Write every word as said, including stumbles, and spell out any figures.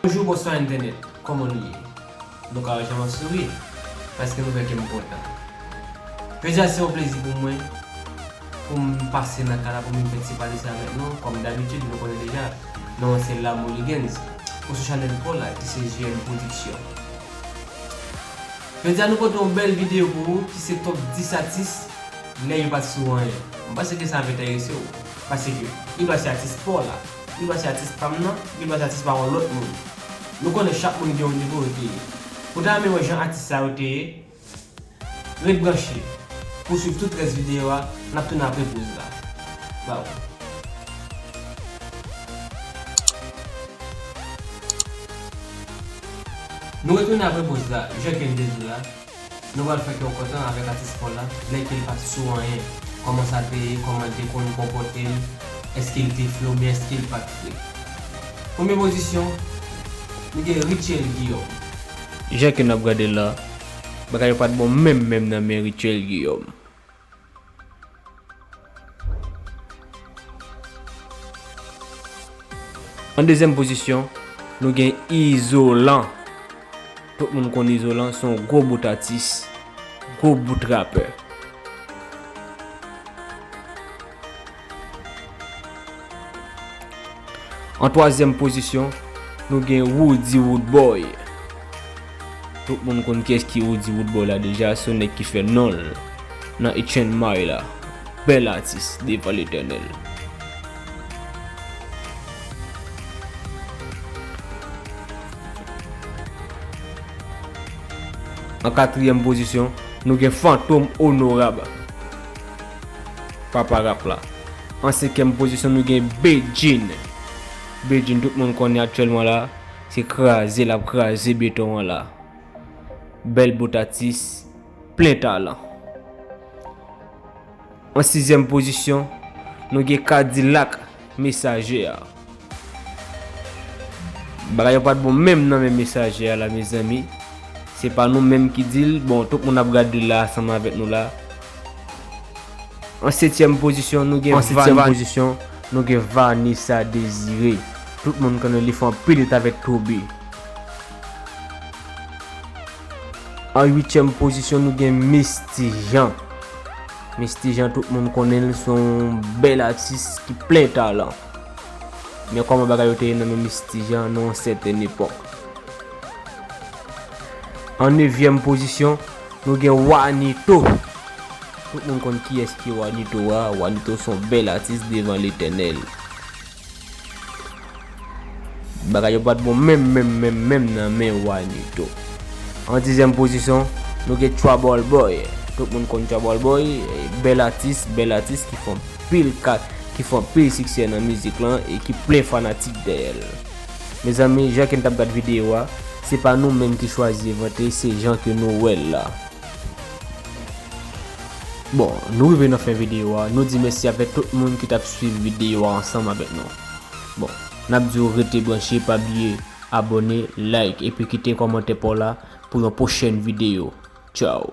Bonjou, bonswa entènèt, kòman nou ye? Nou ka wè jan m ap souri, paske nou wè ke m kontan. Jodi a se yon plezi pou mwen, pou m pase nan kay la, pou m vin fè ti pale sa avèk nou. Kòm dabitid, nou konnen deja, non an se Lamouligans, ou sou chanèl pa w la, ki se J M Production. Jodi a nou pote yon bèl videyo pou ou, ki se top dis atis lè yo pa t sou anyen. M panse ke sa ap enterese w, paske li dwa se atis pa w la, li dwa se atis pa m nan, li dwa se atis pa yon lòt moun. Nou konnen chak moun gen yon nivo yo te ye. Ou ta renmen wè jan atis sa yo te ye? Ret branche pou w swiv tout rès videyo a, n ap tounen apre poz la. Baww. Nou retounen apre poz la, jan ke n te di w la. Nou pral fè kè w kontan avèk atis pa w la, lè ke l pa t sou anyen. Kòman sa te ye, kòman l te konn konpòte l, èske l te fle oubyen èske l pa t fle. Premye pozisyon, nou gen Rutshelle Guillaume. Jan ke n ap gade l la, bagay yo pa t bon menm menm nan men Rutshelle Guillaume. An dezyèm pozisyon, nou gen Izolan. Tout moun konn Izolan, se yon gwo bout atis, gwo bout rapè. An twazyèm pozisyon, nou gen Roody Roodboy. Tout moun konn kiyès ki Roody Roodboy la deja, se yon nèg ki fè non l nan H and M la. Bèl atis devan Letènèl. An katriyèm pozisyon, nou gen Fantom Onorab. Papa rap la. An senkyèm pozisyon, nou gen Bedjine. Bedjine, tout moun konnen aktyèlman la, se kraze l ap kraze beton an la. Bèl bout atis, plen talan. An sizyèm pozisyon, nou gen Kadilak, Mesaje a. Bagay yo pa t bon menm nan men Mesaje a la, mezanmi. Se pa nou menm ki di l, bon, tout moun ap gade l la ansanm avèk nou la. An setyèm pozisyon, nou gen An setyèm Van- pozisyon, nou gen Vanessa Désiré. Tout moun konnen li fè anpil hit avèk Toby. An uityèm pozisyon, nou gen Misty Jean. Misty Jean, tout moun konnen l, se yon bèl atis ki plen talan. Men kòman bagay yo te ye nan men Misty Jean nan yon sètèn epòk. An nevyèm pozisyon, nou gen Wanito. Tout moun konn kiyès ki Wanito a. Wanito se yon bèl atis devan Letènèl. Bagay yo pa t bon menm, menm, menm, menm nan men Wanito. An dizyèm pozisyon, nou gen Trouble Boy. Tout moun konn Trouble Boy, bèl atis, bèl atis ki fè anpil ka, ki fè anpil siksè nan mizik lan e ki plen fanatik dèyè l. Mezanmi, jan ke n t ap gad videyo a, se pa nou menm ki chwazi envante, se jan ke nou wè l la. Bon, nou rive nan fen videyo a, nou di mèsi avèk tout moun ki t ap swiv videyo a ansanm avèk nou. Bon, n ap di w rete branche, pa bliye abòne, like, epi kite kòmantè pa w la pou yon pwochèn videyo. Tchaw!